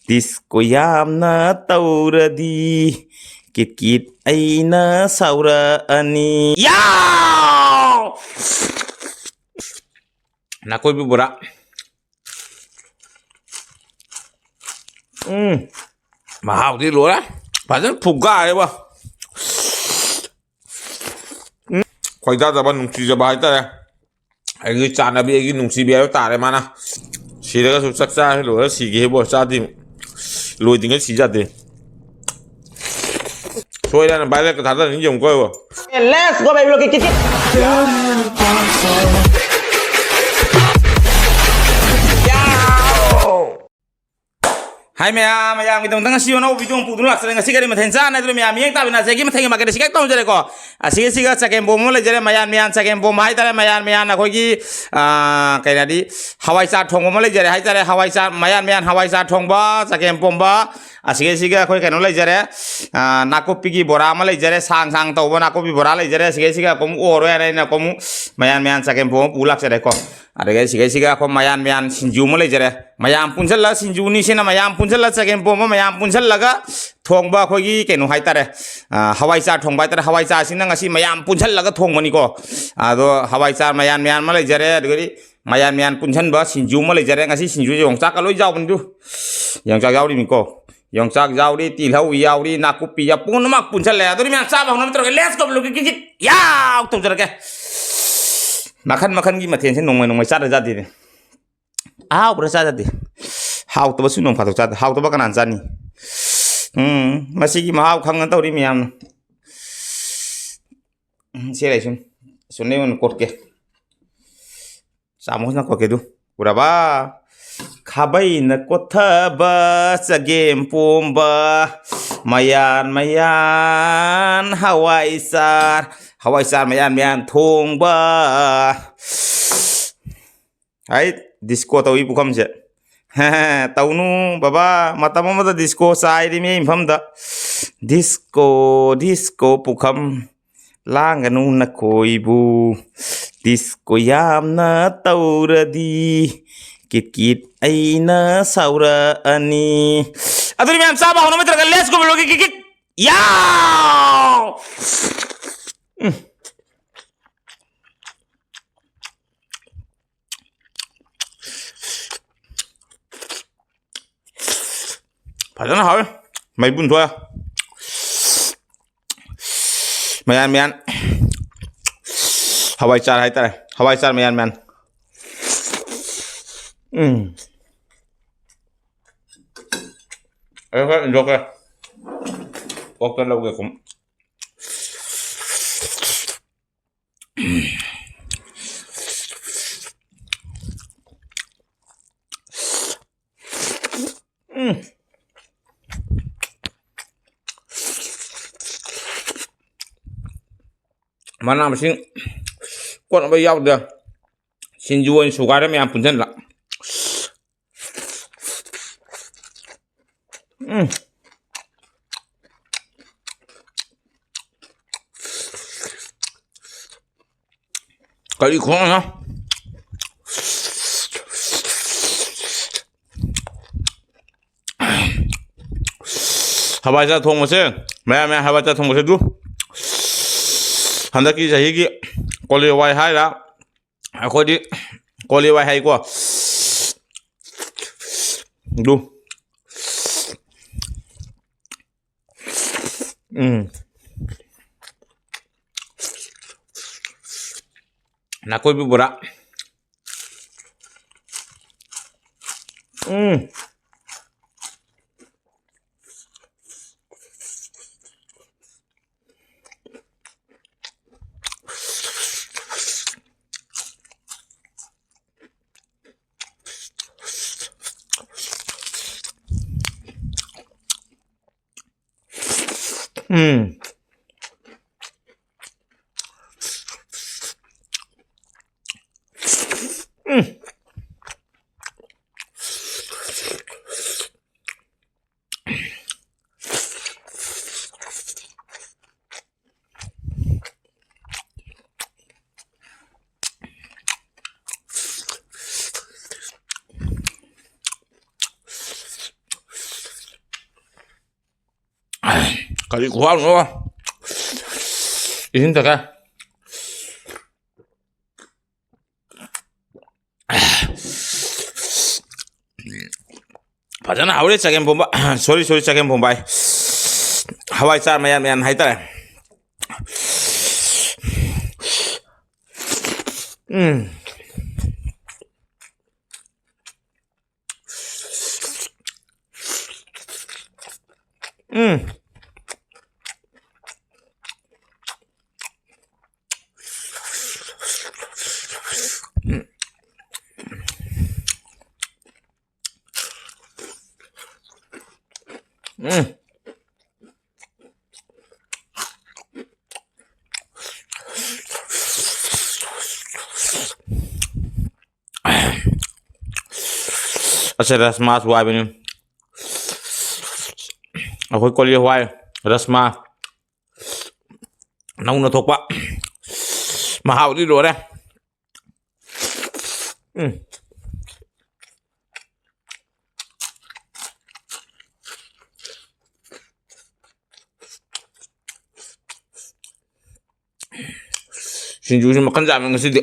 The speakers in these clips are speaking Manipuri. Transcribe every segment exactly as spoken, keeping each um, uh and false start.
ꯗꯤꯁꯀꯣ ꯌꯥꯝꯅ ꯇꯧꯔꯗꯤ ꯀꯤꯠ ꯀꯤꯠ ꯑꯩꯅ ꯁꯥꯎꯔꯛꯑꯅꯤ꯫ ꯌꯥꯎ! ꯅꯥꯀꯨꯞꯄꯤ ꯕꯣꯔꯥ꯫ ꯎꯝ, ꯃꯍꯥꯎꯗꯤ ꯂꯣꯏꯔꯦ꯫ ꯐꯖꯅ ꯐꯨꯒꯥꯏꯔꯦꯕ꯫ ꯎꯝ, ꯈꯣꯏꯗꯥꯖꯕ, ꯅꯨꯡꯁꯤꯖꯕ ꯍꯥꯏꯇꯥꯔꯦ꯫ ꯑꯩꯒꯤ ꯆꯥꯟꯅꯕꯤ, ꯑꯩꯒꯤ ꯅꯨꯡꯁꯤꯕꯤ ꯍꯥꯏꯕ ꯇꯥꯔꯦ ꯃꯥꯅ꯫ ꯁꯤꯔꯒꯁꯨ ꯆꯥꯛ ꯆꯥꯔꯦ ꯂꯣꯏꯔ ꯁꯤꯒꯦꯕꯣ, ꯆꯥꯗꯦ꯫ ꯂꯣꯏꯗ꯭ꯔꯤꯉꯩ ꯁꯤ ꯌꯥꯗꯦ꯫ ꯁꯣꯏꯗꯅ ꯚꯥꯏꯔꯦꯜꯒ ꯊꯥꯗꯔꯅꯤ ꯌꯦꯡꯉꯨꯀꯣ ꯑꯩꯕꯣ꯫ Let's go, baby, look at kitchen. ꯍꯥꯏ ꯃꯌꯥꯝ, ꯃꯌꯥꯝꯒꯤꯗꯃꯛꯇ ꯉꯁꯤ ꯑꯅꯧꯕ video ꯑꯃ ꯄꯨꯗꯨꯅ ꯂꯥꯛꯆꯔꯦ꯫ ꯉꯁꯤ ꯀꯔꯤ ꯃꯊꯦꯜ ꯆꯥꯅꯤ ꯍꯥꯏꯗꯨꯅ ꯃꯌꯥꯝ ꯃꯤꯠꯌꯦꯡ ꯇꯥꯃꯤꯟꯅꯁꯦ꯫ ꯑꯩꯒꯤ ꯃꯊꯦꯜꯒꯤ ꯃꯥꯏꯀꯩꯗ ꯁꯤꯒꯦꯛ ꯇꯧꯖꯔꯦꯀꯣ꯫ ꯑꯁꯤꯒ ꯁꯤꯒ ꯆꯒꯦꯝꯄꯣꯝꯕ ꯑꯃ ꯂꯩꯖꯔꯦ, ꯃꯌꯥꯟ ꯃꯌꯥꯟ ꯆꯒꯦꯝꯄꯣꯝꯕ ꯍꯥꯏꯇꯥꯔꯦ, ꯃꯌꯥꯟ ꯃꯌꯥꯟ ꯑꯩꯈꯣꯏꯒꯤ, ꯑꯥ, ꯀꯩ ꯍꯥꯏꯗꯤ, ꯍꯋꯥꯏꯖꯥꯔ ꯊꯣꯡꯕ ꯑꯃ ꯂꯩꯖꯔꯦ ꯍꯥꯏꯇꯥꯔꯦ, ꯍꯋꯥꯏꯖꯥꯔ, ꯃꯌꯥꯟ ꯃꯌꯥꯟ ꯍꯋꯥꯏꯖꯥꯔ ꯊꯣꯡꯕ, ꯆꯒꯦꯝꯄꯣꯝꯕ, ꯑꯁꯤꯒ ꯁꯤꯒ ꯑꯩꯈꯣꯏ ꯀꯩꯅꯣ ꯂꯩꯖꯔꯦ, ꯑꯥ, ꯅꯥꯀꯨꯞꯄꯤꯒꯤ ꯕꯣꯔꯥ ꯑꯃ ꯂꯩꯖꯔꯦ, ꯁꯥꯡ ꯁꯥꯡ ꯇꯧꯕ ꯅꯥꯀꯨꯞꯄꯤ ꯕꯣꯔꯥ ꯂꯩꯖꯔꯦ, ꯑꯁꯤꯒ ꯁꯤꯒ ꯑꯩꯈꯣꯏ ꯑꯃꯨꯛ ꯑꯣꯔꯣ ꯍꯥꯏꯅ ꯑꯩꯅ ꯑꯩꯈꯣꯏ ꯑꯃꯨꯛ ꯃꯌꯥꯟ ꯃꯌꯥꯟ ꯆꯒꯦꯝꯄꯣꯝꯕ ꯄꯨ ꯂꯥꯛꯆꯔꯦꯀꯣ꯫ ꯑꯗꯒꯤ ꯑꯁꯤꯒ ꯁꯤꯒ ꯑꯩꯈꯣꯏ ꯃꯌꯥꯟ ꯃꯌꯥꯟ ꯁꯤꯡꯖꯨ ꯑꯃ ꯂꯩꯖꯔꯦ, ꯃꯌꯥꯝ ꯄꯨꯟꯁꯤꯜꯂ ꯁꯤꯡꯖꯨꯅꯤ ꯁꯤꯅ, ꯃꯌꯥꯝ ꯄꯨꯟꯁꯤꯜꯂ ꯆꯒꯦꯝꯄꯣꯝꯕ, ꯃꯌꯥꯝ ꯄꯨꯟꯁꯤꯜꯂꯒ ꯊꯣꯡꯕ ꯑꯩꯈꯣꯏꯒꯤ ꯀꯩꯅꯣ ꯍꯥꯏꯇꯥꯔꯦ, ꯑ, ꯍꯋꯥꯏꯖꯥꯔ ꯊꯣꯡꯕ ꯍꯥꯏꯇꯥꯔꯦ꯫ ꯍꯋꯥꯏꯖꯥꯔꯁꯤꯅ ꯉꯁꯤ ꯃꯌꯥꯝ ꯄꯨꯟꯁꯤꯜꯂꯒ ꯊꯣꯡꯕꯅꯤꯀꯣ꯫ ꯑꯗꯣ ꯍꯋꯥꯏꯖꯥꯔ ꯃꯌꯥꯟ ꯃꯌꯥꯟ ꯑꯃ ꯂꯩꯖꯔꯦ, ꯑꯗꯨꯗꯒꯤꯗꯤ ꯃꯌꯥꯟ ꯃꯌꯥꯟ ꯄꯨꯟꯁꯤꯟꯕ ꯁꯤꯡꯖꯨ ꯑꯃ ꯂꯩꯖꯔꯦ꯫ ꯉꯁꯤ ꯁꯤꯡꯖꯨꯁꯦ ꯌꯣꯡꯆꯥꯛꯀ ꯂꯣꯏ ꯌꯥꯎꯕꯅꯤ ꯑꯗꯨ꯫ ꯌꯣꯡꯆꯥꯛ ꯌꯥꯎꯔꯤꯃꯤꯀꯣ꯫ ꯌꯣꯡꯆꯥꯛ ꯌꯥꯎꯔꯤ, ꯇꯤꯜꯍꯧ ꯌꯥꯎꯔꯤ, ꯅꯥꯀꯨꯞꯄꯤ ꯌꯥꯎ-, ꯄꯨꯝꯅꯃꯛ ꯄꯨꯟꯁꯜꯂꯦ꯫ ꯑꯗꯨꯗꯤ ꯃꯌꯥꯝ ꯆꯥꯕ ꯍꯧꯅꯕ ꯇꯧꯔꯒꯦ꯫ Let's go, ꯕ꯭ꯂꯣꯛꯀꯤ ꯀꯤꯖꯤꯠ ꯌꯥꯎ ꯇꯧꯖꯔꯒꯦ꯫ ꯃꯈꯟ ꯃꯈꯟꯒꯤ ꯃꯊꯦꯜꯁꯦ ꯅꯣꯡꯃꯩ ꯅꯣꯡꯃꯩ ꯆꯥꯗ ꯌꯥꯗꯦꯅꯦ꯫ ꯑꯍꯥꯎꯕ꯭ꯔꯥ ꯆꯥꯗꯗꯤ? ꯍꯥꯎꯇꯕꯁꯨ ꯅꯣꯡ ꯐꯥꯗꯣꯛ ꯆꯥꯗ꯫ ꯍꯥꯎꯇꯕ ꯀꯅꯥꯅ ꯆꯥꯅꯤ? ꯎꯝ, ꯃꯁꯤꯒꯤ ꯃꯍꯥꯎ ꯈꯪꯅ ꯇꯧꯔꯤ ꯃꯌꯥꯝꯅ꯫ ꯎꯝ, ꯁꯦ ꯂꯩ ꯁꯨꯝ꯫ ꯁꯨꯝ ꯂꯩꯉꯣꯟ ꯀꯣꯠꯀꯦ꯫ ꯆꯥꯃꯁꯅ ꯀꯣꯠꯀꯦ ꯑꯗꯨ꯫ ꯎꯔꯕ? ꯈꯥꯕꯩꯅ ꯀꯣꯠꯊꯕ ꯆꯒꯦꯝ ꯄꯣꯝꯕ, ꯃꯌꯥꯟ ꯃꯌꯥꯟ ꯍꯋꯥꯏ ꯆꯥꯔ, ꯍꯋꯥꯏ ꯆꯥꯔ ꯃꯌꯥꯟ ꯃꯌꯥꯟ ꯊꯣꯡꯕ꯫ ꯍꯥꯏ, ꯗꯤꯁꯀꯣ ꯇꯧꯏ ꯄꯨꯈꯝꯁꯦ꯫ ꯇꯧꯅꯨ ꯕꯕꯥ, ꯃꯇꯝ ꯑꯃꯗ ꯗꯤꯁꯀꯣ ꯆꯥꯏꯔꯤꯃꯤ ꯃꯐꯝꯗ꯫ ꯗꯤꯁꯀꯣ, ꯗꯤꯁꯀꯣ ꯄꯨꯈꯝ, ꯂꯥꯡꯒꯅꯨ ꯅꯈꯣꯏꯕꯨ꯫ ꯗꯤꯁꯀꯣ ꯌꯥꯝꯅ ꯇꯧꯔꯗꯤ ꯀꯤꯠ ꯀꯤꯠ ꯑꯩꯅ ꯁꯥꯎꯔꯛꯑꯅꯤ꯫ ꯑꯗꯨꯗꯤ ꯃꯌꯥꯝ ꯆꯥꯕ ꯍꯧꯅꯕ ꯇꯧꯔꯒ let's go ꯕ꯭ꯂꯣꯒꯤ ꯀꯤꯠ ꯀꯤꯠ꯫ ꯌꯥꯎ! ꯎꯝ꯫ ꯐꯖꯅ ꯍꯥꯎꯋꯦ꯫ ꯃꯩꯕꯨꯟ ꯊꯣꯛꯑꯦ꯫ ꯃꯌꯥꯟ ꯃꯌꯥꯟ꯫ ꯍꯋꯥꯏ ꯆꯥꯔ ꯍꯥꯏꯇꯥꯔꯦ꯫ ꯍꯋꯥꯏ ꯆꯥꯔ ꯃꯌꯥꯟ ꯃꯌꯥꯟ꯫ ꯎꯝ꯫ ꯑꯩ ꯈꯔ ꯏꯟꯊꯣꯛꯀꯦ꯫ ꯑꯣꯛꯇ ꯂꯧꯒꯦ ꯀꯨꯝ꯫ ꯎꯝ꯫ ꯃꯅꯥ ꯃꯁꯤꯡ ꯀꯣꯠꯅꯕ ꯌꯥꯎꯗꯦ꯫ ꯁꯤꯡꯖꯨ ꯑꯣꯏꯅ ꯁꯨꯒꯥꯏꯔ ꯃꯌꯥꯝ ꯄꯨꯟꯁꯤꯟꯕ꯫ ꯎꯝ꯫ ꯀꯔꯤ ꯈꯣꯡꯅꯣ? ꯍꯋꯥꯏꯖꯥꯔ ꯊꯣꯡꯕꯁꯦ, ꯃꯌꯥꯝ ꯃꯌꯥꯝ ꯍꯋꯥꯏꯖꯥꯔ ꯊꯣꯡꯕꯁꯦ ꯑꯗꯨ ꯍꯟꯗꯛꯀꯤ ꯆꯍꯤꯒꯤ ꯀꯣꯂꯤ ꯍꯋꯥꯏ ꯍꯥꯏꯔ, ꯑꯩꯈꯣꯏꯗꯤ ꯀꯣꯂꯤ ꯍꯋꯥꯏ ꯍꯥꯏꯀꯣ꯫ ꯑꯗꯨ꯫ ꯎꯝ꯫ ꯅꯥꯀꯨꯞꯄꯤ ꯕꯣꯔꯥ꯫ ꯎꯝ꯫ ꯎꯝ꯫ ꯎꯝ꯫ ꯀꯔꯤ ꯈꯨꯍꯥꯎꯅꯣ? ꯏꯁꯤꯡ ꯊꯛꯀꯦ꯫ ꯐꯖꯅ ꯍꯧꯔꯦ ꯆꯒꯦꯝ ꯄꯣꯝꯕ꯫ Sorry, sorry, ꯆꯒꯦꯝ ꯄꯣꯝꯕ ꯍꯥꯏ, ꯍꯋꯥꯏ ꯆꯥꯔ ꯃꯌꯥꯟ ꯃꯌꯥꯟ ꯍꯥꯏꯇꯥꯔꯦ꯫ ꯎꯝ꯫ ꯎꯝ꯫ ꯎꯝ꯫ ꯑꯁ, ꯔꯁꯃꯥꯁꯨ ꯍꯥꯏꯕꯅꯤ꯫ ꯑꯩꯈꯣꯏ ꯀꯣꯂꯤ ꯍꯋꯥꯏ, ꯔꯁꯃꯥ꯫ ꯅꯧꯅ ꯊꯣꯛꯄ꯫ ꯃꯍꯥꯎꯗꯤ ꯂꯣꯏꯔꯦ꯫ ꯎꯝ꯫ ꯁꯤꯡꯖꯨꯁꯤ ꯃꯈꯜ ꯌꯥꯝꯃꯦ ꯉꯁꯤꯗꯤ꯫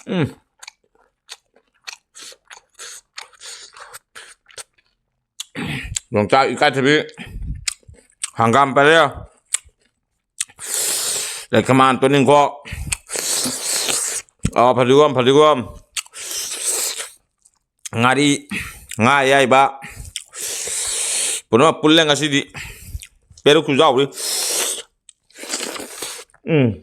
ꯎꯝ꯫ ꯌꯣꯡꯆꯥꯛ, ꯏꯀꯥꯏꯊꯕꯤ, ꯍꯪꯒꯥꯝ ꯄꯔꯦ, ꯂꯩꯈꯃꯥꯟ, ꯇꯣꯅꯤꯡꯈꯣꯛ, ꯑ, ꯐꯗꯤꯒꯣꯝ, ꯐꯗꯤꯒꯣꯝ, ꯉꯥꯔꯤ, ꯉꯥ ꯑꯌꯥꯏꯕ, ꯄꯨꯝꯅꯃꯛ ꯄꯨꯜꯂꯦ ꯉꯁꯤꯗꯤ꯫ ꯄꯦꯔꯨꯛꯁꯨ ꯌꯥꯎꯔꯤ꯫ ꯎꯝ꯫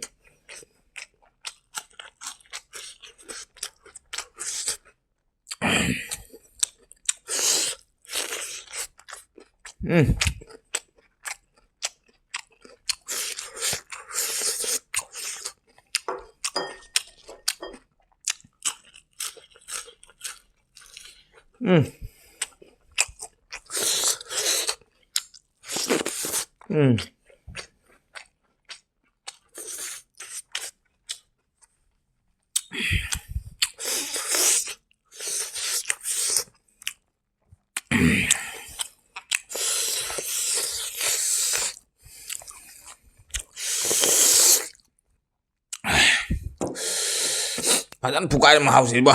ꯎꯝ꯫ ꯎꯝ꯫ ꯎꯝ꯫ ꯐꯖꯅ ꯐꯨꯒꯥꯏꯔꯦ ꯃꯍꯥꯎꯁꯤꯕꯣ꯫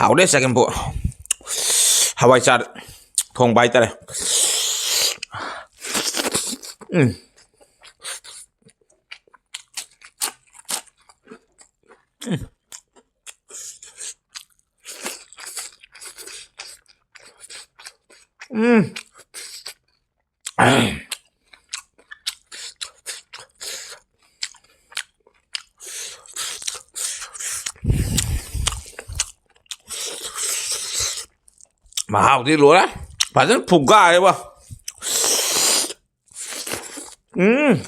ꯍꯥꯎꯔꯦ ꯆꯒꯦꯝꯄꯣ꯫ ꯍꯋꯥꯏ ꯆꯥꯔ ꯊꯣꯡꯕ ꯍꯥꯏꯇꯥꯔꯦ꯫ ꯎꯝ꯫ ꯎꯝ꯫ ꯎꯝ꯫ ꯃꯍꯥꯎꯗꯤ ꯂꯣꯏꯔꯦ꯫ ꯐꯖꯅ ꯐꯨꯒꯥꯏꯔꯦꯕ꯫ ꯎꯝ꯫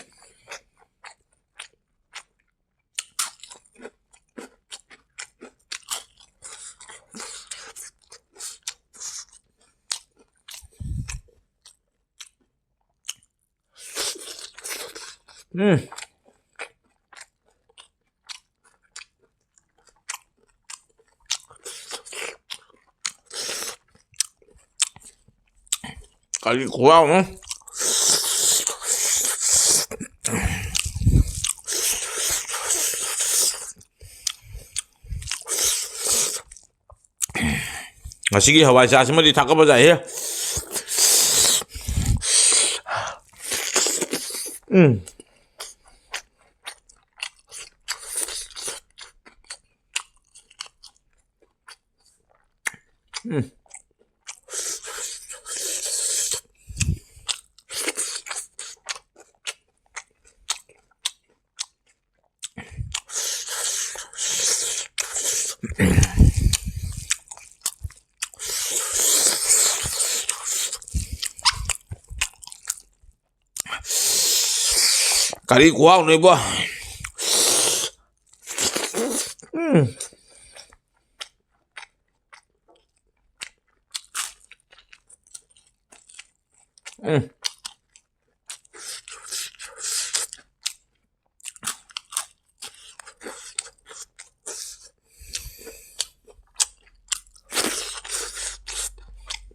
ꯎꯝ꯫ ꯀꯔꯤ ꯈꯨꯍꯥꯎꯅꯣ꯫ ꯉꯁꯤꯒꯤ ꯍꯋꯥꯏ ꯆꯥꯁꯤꯃꯗꯤ ꯊꯥꯒꯠꯄ ꯌꯥꯏꯍꯦ꯫ ꯎꯝ꯫ ꯎꯝ꯫ ꯀꯔꯤ ꯈꯨꯍꯥꯎꯅꯣ ꯏꯕꯣ? ꯎꯝ꯫ ꯎꯝ꯫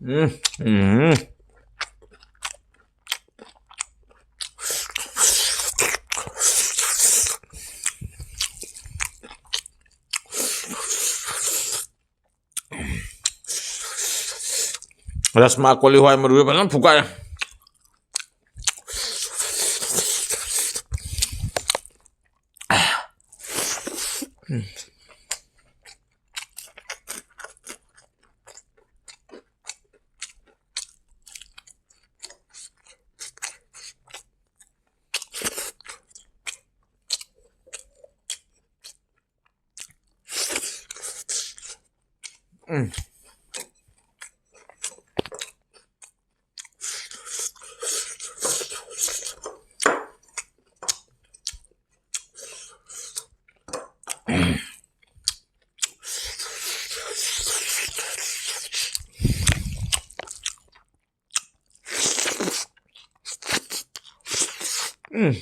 ꯎꯝ, ꯎꯝ꯫ ꯔꯁꯃꯥ ꯀꯣꯂꯤ ꯍꯋꯥꯏ ꯃꯔꯨꯁꯦ ꯐꯖꯅ ꯐꯨꯒꯥꯏꯔꯦ꯫ ꯎꯝ꯫ ꯎꯝ꯫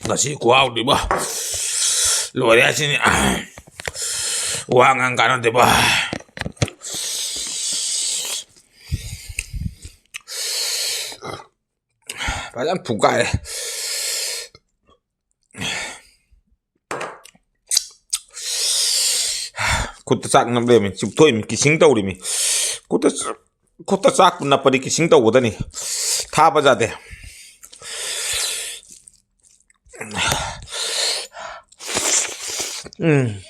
ꯉꯁꯤ ꯈꯨꯍꯥꯎꯗꯤꯕꯣ ꯂꯣꯏꯔꯦ ꯍꯥꯏꯁꯤꯅꯤ꯫ ꯋꯥ ꯉꯥꯡ ꯀꯥꯟꯅꯗꯦꯕꯣ꯫ ꯐꯖꯅ ꯐꯨꯒꯥꯏꯔꯦ꯫ ꯈꯨꯠꯇ ꯆꯥꯛ ꯅꯞ ꯂꯩꯔꯝꯃꯤ, ꯆꯨꯞꯊꯣꯛꯏꯃꯤ, kissing ꯇꯧꯔꯤꯃꯤ꯫ ꯈꯨꯠꯇ, ꯈꯨꯠꯇ ꯆꯥꯛ ꯅꯞꯄꯗꯤ kissing ꯇꯧꯒꯗꯅꯤ, ꯊꯥꯕ ꯌꯥꯗꯦ꯫ ꯎꯝ꯫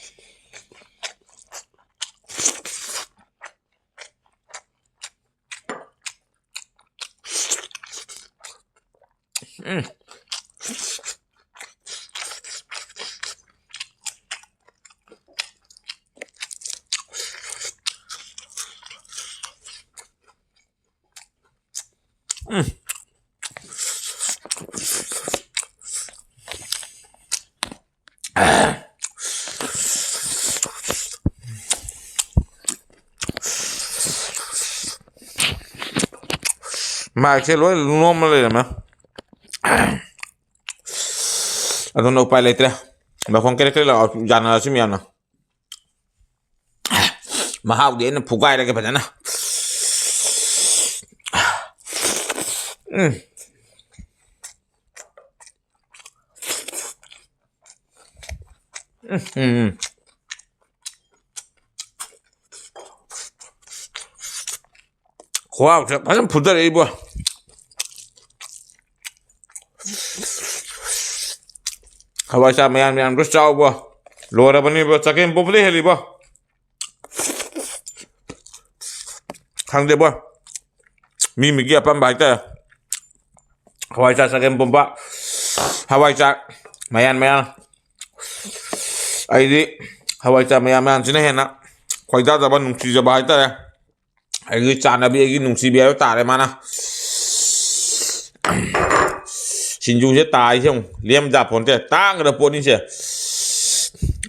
ꯃꯥꯏꯛꯁꯦ ꯂꯣꯏ ꯅꯣꯝꯃ ꯂꯩꯔꯝꯃꯦ꯫ ꯑꯗꯨꯅ ꯎꯄꯥꯏ ꯂꯩꯇ꯭ꯔꯦ꯫ ꯃꯈꯣꯟ ꯀꯦꯔꯦꯛ ꯀꯦꯔꯦꯛ ꯂꯥꯎ-, ꯌꯥꯅꯔꯁꯤ ꯃꯌꯥꯝꯅ꯫ ꯃꯍꯥꯎꯗꯤ ꯑꯩꯅ ꯐꯨꯒꯥꯏꯔꯒꯦ ꯐꯖꯅ꯫ ꯎꯝ꯫ ꯎꯝ, ꯎꯝ, ꯎꯝ꯫ ꯈꯨꯍꯥꯎꯁꯦ ꯐꯖꯅ ꯐꯨꯊꯔꯛꯏꯕꯣ꯫ ꯍꯋꯥꯏ ꯆꯥ ꯃꯌꯥꯝ ꯃꯌꯥꯝꯗꯣ ꯆꯥꯎꯕꯣ꯫ ꯂꯣꯏꯔꯕꯅꯤꯕꯣ, ꯆꯒꯦꯝ ꯄꯣꯝꯕꯗꯩ ꯍꯦꯜꯂꯤꯕꯣ꯫ ꯈꯪꯗꯦꯕꯣ, ꯃꯤ ꯃꯤꯒꯤ ꯑꯄꯥꯝꯕ ꯍꯥꯏꯇꯥꯔꯦ꯫ ꯍꯋꯥꯏ ꯆꯥ ꯆꯒꯦꯝ ꯄꯣꯝꯕ, ꯍꯋꯥꯏ ꯆꯥ ꯃꯌꯥꯟ ꯃꯌꯥꯟ꯫ ꯑꯩꯗꯤ ꯍꯋꯥꯏ ꯆꯥ ꯃꯌꯥꯟ ꯃꯌꯥꯟꯁꯤꯅ ꯍꯦꯟꯅ ꯈꯣꯏꯗꯥꯖꯕ, ꯅꯨꯡꯁꯤꯖꯕ ꯍꯥꯏꯇꯥꯔꯦ꯫ ꯑꯩꯒꯤ ꯆꯥꯅꯕꯤ, ꯑꯩꯒꯤ ꯅꯨꯡꯁꯤꯕꯤ ꯍꯥꯏꯕ ꯇꯥꯔꯦ ꯃꯥꯅ꯫ ꯁꯤꯡꯖꯨꯁꯦ ꯇꯥꯏꯁꯦ ꯑꯃꯨꯛ ꯂꯦꯝ ꯌꯥꯄꯣꯟꯇꯦ, ꯇꯥꯡꯈ꯭ꯔ ꯄꯣꯠꯅꯤꯁꯦ꯫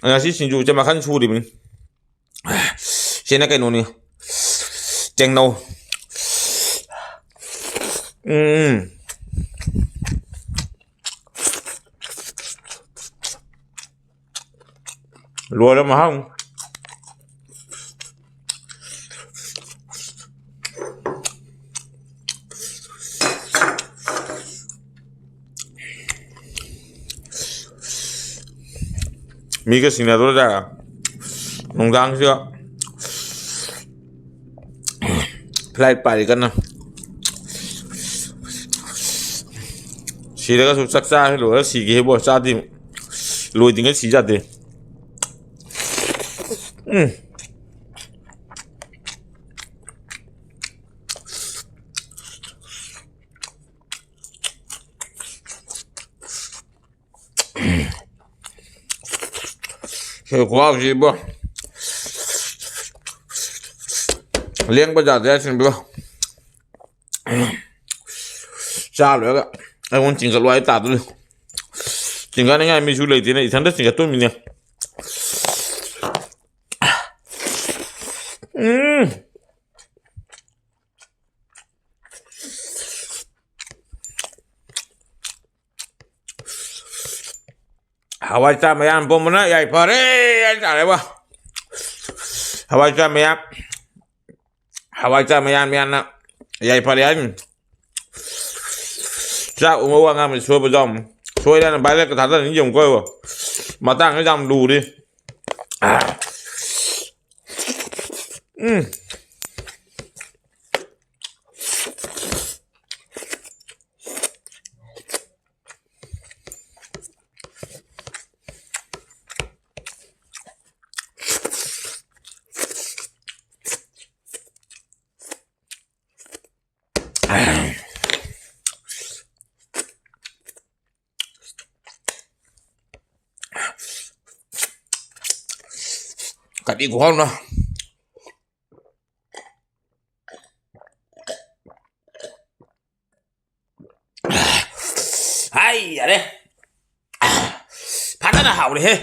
ꯉꯁꯤ ꯁꯤꯡꯖꯨꯁꯦ ꯃꯈꯜ ꯁꯨꯔꯤꯕꯅꯤ꯫ ꯁꯤꯅ ꯀꯩꯅꯣꯅꯤ, ꯇꯦꯡꯅꯧ꯫ ꯎꯝ꯫ ꯂꯣꯏꯔꯦ ꯃꯍꯥꯎ꯫ ꯃꯤꯒ ꯁꯤꯡꯅꯗꯣꯏꯔ ꯅꯨꯡꯗꯥꯡꯁꯤꯗ꯫ Flight ꯄꯥꯏꯔꯤ ꯀꯟꯅ꯫ ꯁꯤꯔꯒꯁꯨ ꯆꯥꯛ ꯆꯥꯔ ꯂꯣꯏꯔ ꯁꯤꯒꯦ ꯍꯥꯏꯕꯣ, ꯆꯥꯗꯦ꯫ ꯂꯣꯏꯗ꯭ꯔꯤꯉꯩ ꯁꯤ ꯌꯥꯗꯦ꯫ ꯎꯝ꯫ ꯁꯤ ꯈꯨꯍꯥꯎꯁꯤꯕꯣ꯫ ꯂꯦꯡꯕ ꯌꯥꯗꯦ ꯍꯥꯏꯁꯤꯅꯤꯕꯣ꯫ ꯆꯥ ꯂꯣꯏꯔꯒ ꯑꯩꯉꯣꯟꯗ ꯆꯤꯡꯈꯠꯂꯣ ꯍꯥꯏ ꯇꯥꯗꯣꯔꯤ꯫ ꯆꯤꯡꯈꯠꯅꯤꯡꯉꯥꯏ ꯃꯤꯁꯨ ꯂꯩꯇꯦꯅꯦ, ꯏꯊꯟꯇ ꯆꯤꯡꯈꯠꯇꯣꯏꯃꯤꯅꯦ꯫ ꯎꯝ꯫ ꯍꯋꯥꯏ ꯆꯥ ꯃꯌꯥꯝ ꯄꯣꯝꯕꯅ ꯌꯥꯏ ꯐꯔꯦ ꯍꯥꯏꯇꯥꯔꯦꯕ꯫ ꯍꯋꯥꯏ ꯆꯥ ꯃꯌꯥꯝ, ꯍꯋꯥꯏ ꯆꯥ ꯃꯌꯥꯝ ꯃꯌꯥꯝꯅ ꯌꯥꯏ ꯐꯔꯦ ꯍꯥꯏꯅꯤ꯫ ꯆꯥꯛ ꯎꯃ ꯋꯥ ꯉꯥꯡꯕꯁꯤ ꯁꯣꯏꯕ ꯌꯥꯎꯔꯝꯅꯤ꯫ ꯁꯣꯏꯗꯅ ꯚꯥꯏꯔꯦꯜꯒ ꯊꯥꯗꯔꯅꯤ ꯌꯦꯡꯉꯨꯀꯣ꯫ ꯃꯇꯥꯡꯁꯤꯗ ꯌꯥꯝ ꯂꯨꯔꯤ꯫ ꯎꯝ꯫ ꯀꯔꯤ ꯈꯨꯍꯥꯎꯅꯣ꯫ ꯍꯥꯏ, ꯌꯥꯔꯦ꯫ ꯐꯖꯅ ꯍꯥꯎꯔꯦꯍꯦ꯫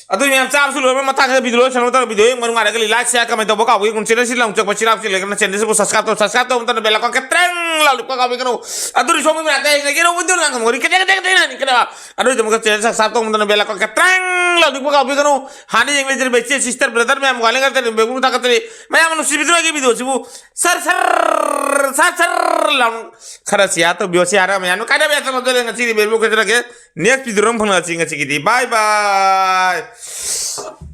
ꯑꯗꯨ ꯃꯌꯥꯝ ꯆꯥꯕꯁꯨ ꯂꯣꯏꯔꯕ ꯃꯇꯥꯡꯗ video ꯂꯣꯏꯁꯤꯟꯅꯕ ꯃꯇꯝꯗ video ꯌꯦꯡꯕ ꯅꯨꯡꯉꯥꯏꯔꯒꯗꯤ like, share, comment ꯇꯧꯕ ꯀꯥꯎꯕꯤꯒꯅꯨ꯫ Channel ꯁꯤ ꯂꯝ ꯆꯠꯄ ꯆꯤꯔꯥꯛ ꯆꯤꯜꯂꯒꯅ channel ꯁꯤꯕꯨ subscribe ꯇꯧ, subscribe ꯇꯧꯕ ꯃꯇꯝꯗ bell icon ꯈꯤꯇꯪ ꯂꯥꯎꯔꯛꯄ ꯀꯥꯎꯕꯤꯒꯅꯨ꯫ ꯑꯗꯨꯗꯤ ꯁꯣꯝꯒꯤ ꯃꯅꯥꯛꯇ ꯌꯦꯡꯖꯒꯦꯔꯣ video ꯅꯪ ꯈꯪꯕ ꯈꯤꯇꯪ ꯈꯤꯇꯪ ꯈꯤꯇꯪ ꯈꯤꯇꯪ꯫ ꯑꯗꯨꯒꯤꯗꯃꯛꯇ channel subscribe ꯇꯧꯕ ꯃꯇꯝꯗ bell icon ꯈꯤꯇꯪ ꯂꯥꯎꯔꯛꯄ ꯀꯥꯎꯕꯤꯒꯅꯨ꯫ ꯍꯥꯟꯅ ꯌꯦꯡꯂꯤꯕ ꯏꯆꯦ sister brother ꯃꯌꯥꯝ ꯋꯥꯂꯦꯡꯒ ꯇꯦꯂꯦꯟ ꯕꯦꯕꯨ ꯊꯥꯒꯠꯆꯔꯤ꯫ ꯃꯌꯥꯝ ꯅꯨꯡꯁꯤꯕꯤꯗꯨꯅ ꯑꯩꯒꯤ video ꯁꯤꯕꯨ ꯁꯔ ꯁꯔ ꯁꯔ ꯁꯔ ꯂꯥꯎ ꯈꯔ share ꯇꯧꯕꯤꯌꯣ꯫ ꯁꯤ ꯍꯥꯏꯔꯒ ꯃꯌꯥꯝ ꯀꯥꯏꯅꯕ ꯌꯥꯗꯅ ꯉꯁꯤꯗꯤ ꯕꯦꯕꯨ ꯀꯩꯗꯧꯔꯒꯦ? Next video ꯑꯃ ꯐꯪꯅꯁꯤ꯫ ꯉꯁꯤꯒꯤꯗꯤ bye bye꯫